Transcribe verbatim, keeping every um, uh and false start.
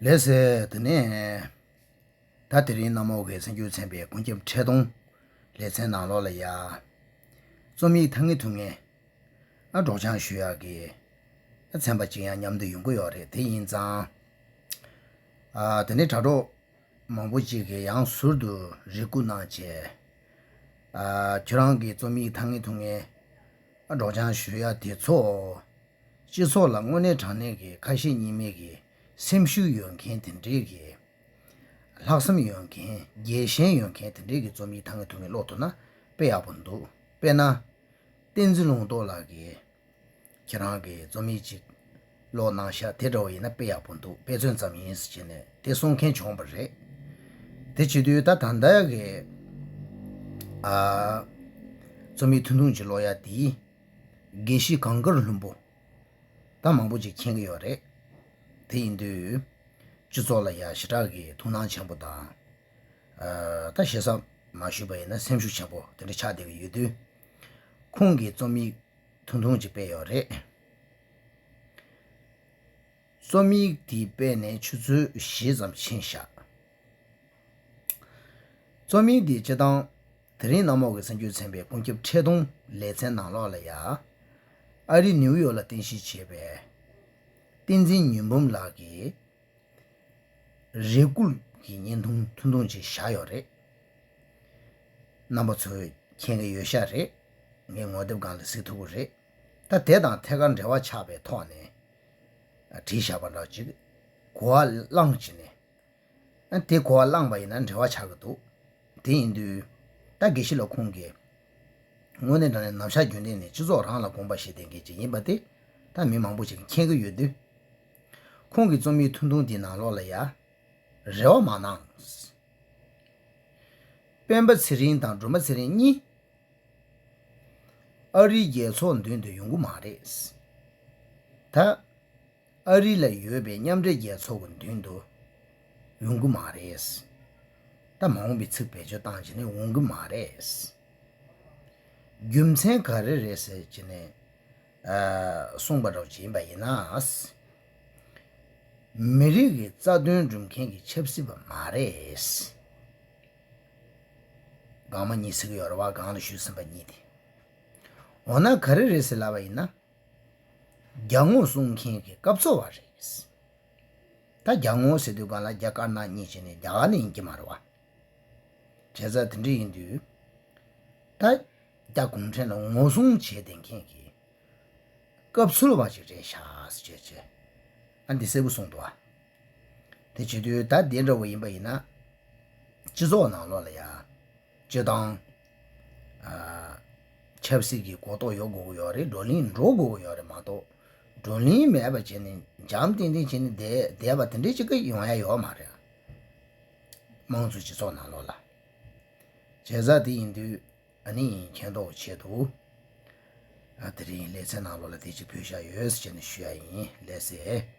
ལགས་སེ། དེ་ནས་ད་དེ་རིང་གནམ་འོག་གི་སེམས་རྒྱུད་ཚན་པའི་ཀུན་ཁྱབ་འཕྲོད་གཏོང་ལེ་ཚན་ནང་ལོགས་ལ་ཡ། རྩོམ་ཡིག་ཐ་སྙད་ཐུང་ངུ་ཨ་སྒྲོག་སྦྱང་ཞུ་ཡག་གི་ཚན་པ་ཅིག་ཡང་མཉམ་དུ་ཡོང་གི་ཡོད་རེད། དེ་ཡིན་ཙང་། ཨ་དེ་ནས་དྲ་གྲོགས་མང་པོ་ཅིག་གིས་ཡང་ཟུར་དུ་རེ་སྐུལ་གནང་བྱས། ཨ་ཁྱོད་རང་གི་རྩོམ་ཡིག་ཐ་སྙད་ཐུང་ངུ་ཨ་སྒྲོག་སྦྱང་ཞུ་ཡག་དེ་ཚོ། སྤྱི་ཚོགས་ལ་དངོས་གནས་དྲང་གནས་ཀྱི་ཁ་ཞེ་གཉིས་མེད་ཀྱི་སེམས་ཤུགས་ཡོད་མཁན་དེ་འདྲས་ཀྱི། ལྷག་བསམ་ཡོད་མཁན། རྒྱལ་ཞེན་ཡོད་མཁན་དེ་འདྲས་ཀྱི་རྩོམ་ཡིག་ཐ་སྙད་ཐུང་ངུ་ཀློག་ཐུབ་ན་དཔེ་ཡག་པོ་འདུག་དཔེར་ན། བསྟན་འཛིན་ལུང་རྟོགས་ལགས་ཀྱིས་ཁྱེད་རང་གི་རྩོམ་ཡིག་ཅིག་ཀློག་གནང་ཤག་དེ་འདྲ་བོ་ཡིན་ན་དཔེ་ཡག་པོ་འདུག་དཔེ་མཚོན་ཙམ་ཡིན་ཟེར་བྱས་ནས་དེ་གསུང་མཁན་བྱུང་བ་རེད། དེ་བྱེད་དུས་ད་ད་ལྟ་གི་ཨ་རྩོམ་ཡིག་ཐུང་ཐུང་ཅིག་ཀློག་ཡག་དེ། དགེ་བཤེས་གངས་དཀར་ལྷུན་པོ། ད་མང་པོ་ཅིག་མཁྱེན་གྱི་ཡོད་རེད། དེ་ཡིན་དུས། སྤྱི་ཚོགས་ལ་ཡ་ཞེ་དྲག་གི་ཐུགས་སྣང་ཆེན་པོ་དང་། ཨ་ད་ཞེ་ས་མ་ཞུས་པ་ཡིན་ན་སེམས་ཤུགས་ཆེན་པོ་དེ་འདྲ་ཆགས་བསྡད་ཀྱི་ཡོད་དུས། ཁོང་གིས་རྩོམ་ཡིག་ཐུང་ཐུང་ཅིག་སྤེལ་ཡོད་རེད། རྩོམ་ཡིག་དེ་སྤེལ་ནས་ཆུ་ཚོད་བཞི་ཙམ་ཕྱིན་ཤག་རྩོམ་ཡིག་འདི་སྤྱིར་བཏང་དེ་རིང་གནམ་འོག་གི་སེམས་རྒྱུད་ཚན་པའི་ཀུན་ཁྱབ་འཕྲོད་གཏོང་ལེ་ཚན་ནང་ལོགས་ལ་ཡ། ཨ་རི་ནིའུ་ཡོག་ལ་རྟེན་གཞི་བྱས་པའི་བསྟན་འཛིན་ཉི་འབུམ་ལགས་ཀྱི་རེ་སྐུལ་གྱི་བརྙན་ཐུང་ཐུང་ཐུང་ཅིག་བཞག་ཡོད་རེད། རྣམ་པ་ཚོས་མཁྱེན་གྱི་ཡོད་ཤག་རེད། ངས་ངོ་དེབ་སྒང་ལ་གཟིགས་ཐུབ་ཀྱི་རེད། ད་དེ་དང་ཐད་ཀར་འབྲེལ་བ་ཆགས་པའི་ཐོག་ནས་བྲིས་བཞག་པ་འདྲ་ཅིག་གོ་བ་བླངས་བྱས་ནས། ཨ་དེ་གོ་བ་བླངས་པ་ཡིན་ན་འབྲེལ་བ་ཆགས་ཀྱི་འདུག་དེ་ཡིན་དུས། ད་དགེ་བཤེས་ལགས་ཁོང་གིས་དངོས་གནས་དྲང་གནས་ནམ་ཞག་རྒྱུན་ལྡན་ནས་སྤྱི་ཚོགས་རང་ལ་དགོངས་པ་བཞེས་བསྡད་མཁན་ཅིག་ཡིན་པ་དེ་ད་མི་མང་པོ་ཞིག་མཁྱེན་གྱི་ཡོད་དུས། ཁོང་གི་རྩོམ་ཡིག་ཐུང་ཐུང་འདི་ནང་ལོགས་ལ་ཡ། རེ་བ་མ་གནང་། སྤེན་པ་ཚེ་རིང་དང་སྒྲོལ་མ་ཚེ་རིང་གཉིས་ཨ་རིའི་རྒྱལ་ཚོགས་མདུན་དུ་ཡོང་གི་མ་རེད། ད་ཨ་རི་ལ་ཡོད་པའི་མཉམ་འབྲེལ་རྒྱལ་ཚོགས་ཀྱི་མདུན་དུ་ཡོང་གི་མ་རེད། ད་མ་འོངས་པའི་ཚིག་བེད་སྤྱོད་བཏང་བྱས་ནས་འོང་གི་མ་རེད། རྒྱུ་མཚན་ག་རེ་རེད་ཟེར་བྱས་ནས་ཨ་གསུངས་པ་འདྲ་བོ་ཅིག་ཡིན་པ་ཡིན་ན། མི་རིགས་ཀྱི་རྩ་དོན་སྒྲུབ་མཁན་གྱི་ཆབ་སྲིད་པ་མ་རེད། སྒང་མ་གཉིས་ཟེར་གྱི་ཡོད་རེད་བ། སྒང་ལ་ཞུས་ཟིན་པ་གཉིས་དེ། འོ་ན་ག་རེ་རེད་ཟེར་ལབ་པ་ཡིན་ན། རྒྱ་ངོ་སྲུང་མཁན་གྱི་སྐབས་འཚོལ་བ་རེད། ད་རྒྱ་ངོ་ཟེར་དུས་སྒང་ལ་རྒྱ་དཀར་ནག་གཉིས་བྱས་ནས་རྒྱ་གར་ནས་ཡིན་གྱི་མ་རེད་བ། བྱས་ཙང་དེ་འདྲ་ཡིན་དུས། ད་རྒྱ་གུང་ཁྲན་ལ་ངོ་སྲུང་བྱས་བསྡད་མཁན་གྱི་སྐབས་འཚོལ་བ་ཞིག་རེད་ཤག་ཟེར་བྱས་བྱས། ཨ་འདི་གསལ་པོ་གསུངས་འདུག་ཨ། དེ་བྱེད་དུས་ད་འདི་འདྲ་བོ་ཡིན་པ་ཡིན་ན། སྤྱི་ཚོགས་ནང་ལོགས་ལ་ཡ། སྤྱི་བཏང་། ཨ། ཆབ་སྲིད་ཀྱི་གོ་རྟོགས་ཡོད་དགོས་ཀྱི་ཡོད་རེད། བགྲོ་གླེང་འགྲོ་དགོས་ཀྱི་ཡོད་རེད་མ་གཏོགས། བགྲོ་གླེང་མེད་པ་བྱས་ནས་འཇམ་ཐིང་ཐིང་བྱས་ནས་བསྡད་བསྡད་པ་དེ་འདྲའི་ཅིག་གི་ཡོང་ཡ་ཡོད་མ་རེད། དམངས་གཙོའི་སྤྱི་ཚོགས་ནང་ལོགས་ལ། བྱས་ཙང་དེ་ཡིན་དུས་ཨ་ནི་མཁྱེན་རྟོགས་ཆེད་དུ། ཨ་དེ་རིང་ལེ་ཚན་ནང་ལོགས་ལ་དེ་ཅིག་ཕུལ་བཞག་ཡོད་ཟེར་ནས་ཞུ་ཡ་ཡིན། ལགས་སེ།